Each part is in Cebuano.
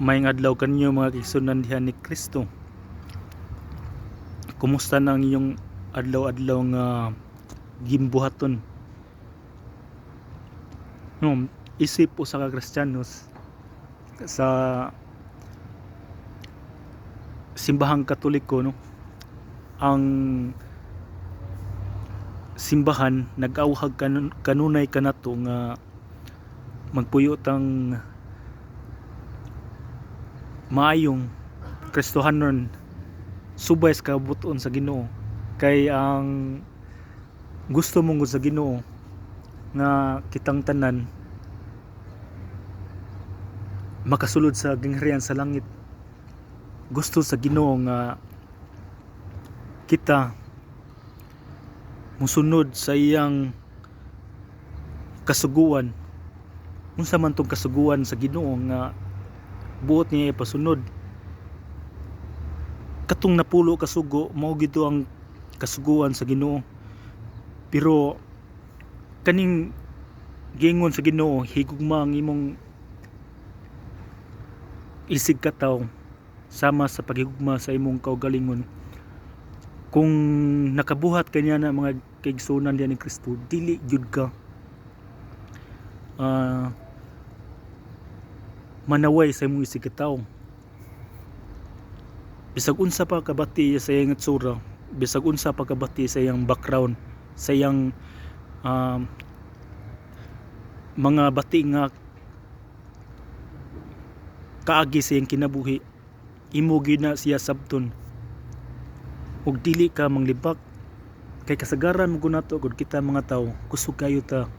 Maayong adlaw kanyo, mga kaigsuonan diha ni Kristo. Kumusta na ang inyong adlaw-adlaw nga gimbuhaton? No, isip usa ka Kristiyanos sa simbahang Katoliko, no, ang simbahan nag-awhag kanunay kanato nga magpuyo tang maayong Kristohanon subay sa kabubut-on sa Ginoo, kay ang gusto mong sa Ginoo nga kitang tanan makasulod sa gingharian sa langit. Gusto sa Ginoo nga kita musunod sa iyang kasuguan. Unsa man tong kasuguan sa Ginoo nga buot niya ipasunod? Katong napulo ka sugo, mao gito ang kasuguan sa Ginoo. Pero kaning giingon sa Ginoo, "Higugma ang imong isig katawo sama sa paghigugma sa imong kaugalingon," kung nakabuhat kaniya na, mga kaigsuonan diha ni Kristo, dili gyud ka manaway sa imong isig katawo, bisag unsa pa kabati sa iyang itsura, bisag unsa pa kabati sa iyang background, sa iyang mga bati nga kaagi sa iyang kinabuhi. Imo gyud na siya sabton ug dili ka manglibak, kay kasagaran mo nato gud, kita mga tawo, kusog kayo ta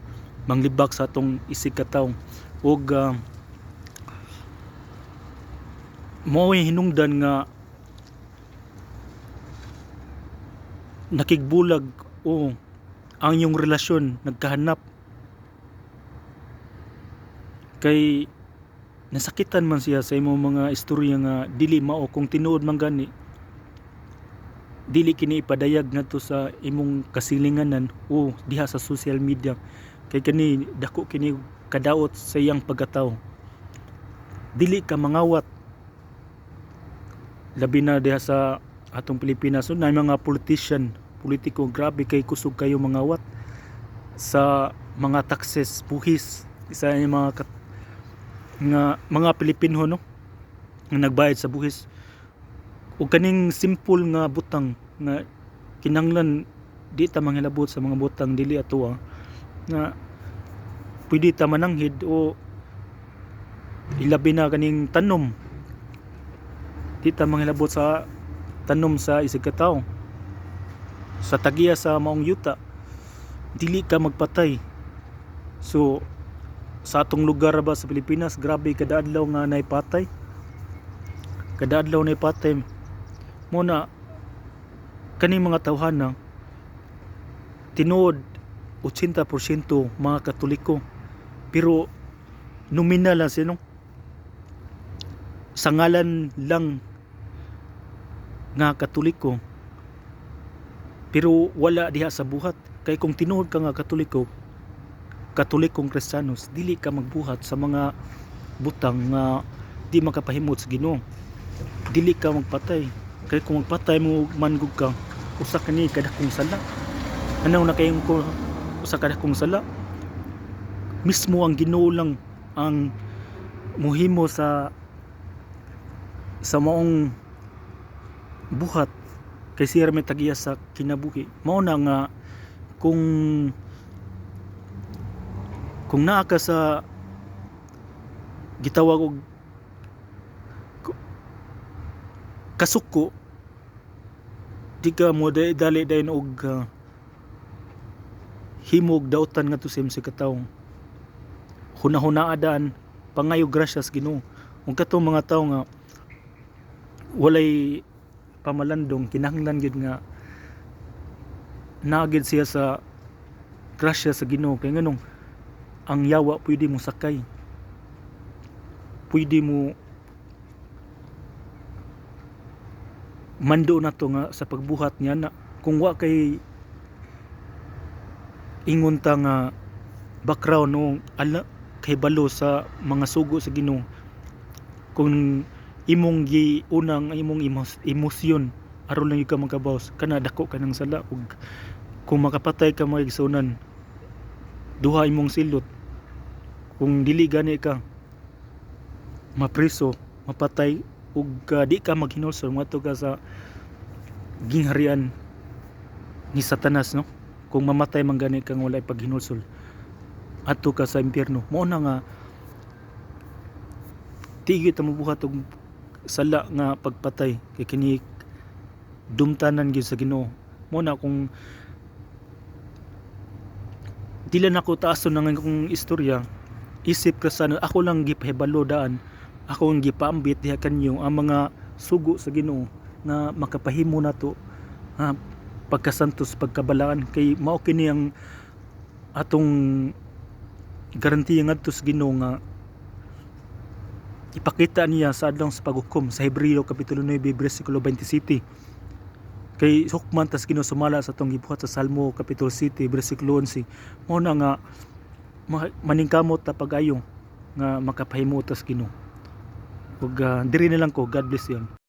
manglibak sa atong isig katawo. Ug mao'y hinungdan nga nakigbulag o ang iyong relasyon nagkahanap, kay nasakitan man siya sa imong mga istorya nga dili mao. Kung tinuod man gani, dili kini ipadayag ngadto sa imong kasilinganan o diha sa social media, kay kani dako kini kadaot sa iyang pagkatawo. Dili ka mangawat, labi na diha sa atong Pilipinas na mga politician, politiko, grabe kay kusog kayo mangawat sa mga taxes, buhis sa mga nga mga Pilipino, no, nga nagbayad sa buhis. Ug kaning simple nga butang nga kinahanglan di ta manghilabot sa mga butang dili atoa, nga pwede ta mananghid, o ilabi na kaning tanom, di ta manghilabot sa tanom sa isig ka tawo, sa tagiya sa maong yuta. Dili ka magpatay. So sa atong lugar ba sa Pilipinas, grabe, kada adlaw nga nay patay, kada adlaw nay patay. Mo na kaning mga tawhana, tinuod 80% mga Katoliko, pero nominal lang sila, no? Sa ngalan lang nga Katoliko, pero wala diha sa buhat. Kay kung tinuod ka nga Katoliko, Katolikong Kristiyanos, dili ka magbuhat sa mga butang nga di makapahimot sa Ginoo. Dili ka magpatay, kay kung magpatay mo man gud ka, usa kani kadakong sala. Ano na kayong ko, usa kadakong sala. Mismo ang Ginoo lang ang muhimo sa maong buhat, kay siya may tagiya sa kinabuhi. Mao na nga kung naa ka sa gitawag og kasuko, di ka mo dali dayon og himog dautan ngadto sa imong katawo. Hunahunaa daan, pangayo grasya sa Ginoo. Ug katong mga tawo nga walay pamalandong, kinahanglan gyud nga naa gyud siya sa grasya sa Ginoo, kay nganong ang yawa pwede mo sakay, pwede mo mando nato nga sa pagbuhat niya na kung wa kay ingon ta nga background, no, ala kahibalo sa mga sugo sa Ginoo. Kung imong giunang imong emosyon aron lang gyud ka makabawas, kana dako ka ng sala. Ug kung makapatay ka, mga igsuonan, duha imong silot. Kung dili gani ka mapriso, mapatay ug di ka maghinulsol, moadto ka sa gingharian ni Satanas, no? Kung mamatay man gani kang walay paghinulsol, adto ka sa impyerno. Mao na nga di gyud ta mobuhat og sala nga pagpatay kay kini dumtanan gyud sa Ginoo. Mao na kung dili nako taason ang akong istorya, isip ka sa ako lang gipahibalo daan, ako ang gipaambit diha kanyo ang mga sugo sa Ginoo nga makapahimo nato ha, pagkasantos, pagkabalaan, kay mao kini ang atong garantiya ngadto sa Ginoo nga ipakita niya sa adlaw sa paghukom sa Hebreo kapitulo 9 bersikulo 27, kay hukman tas Ginoo sumala sa atong gibuhat sa Salmo kapitulo 7 bersikulo 11. Mao na nga maningkamot ta pag-ayo nga makapahimo tas Ginoo. Ug diri na lang ko. God bless you all.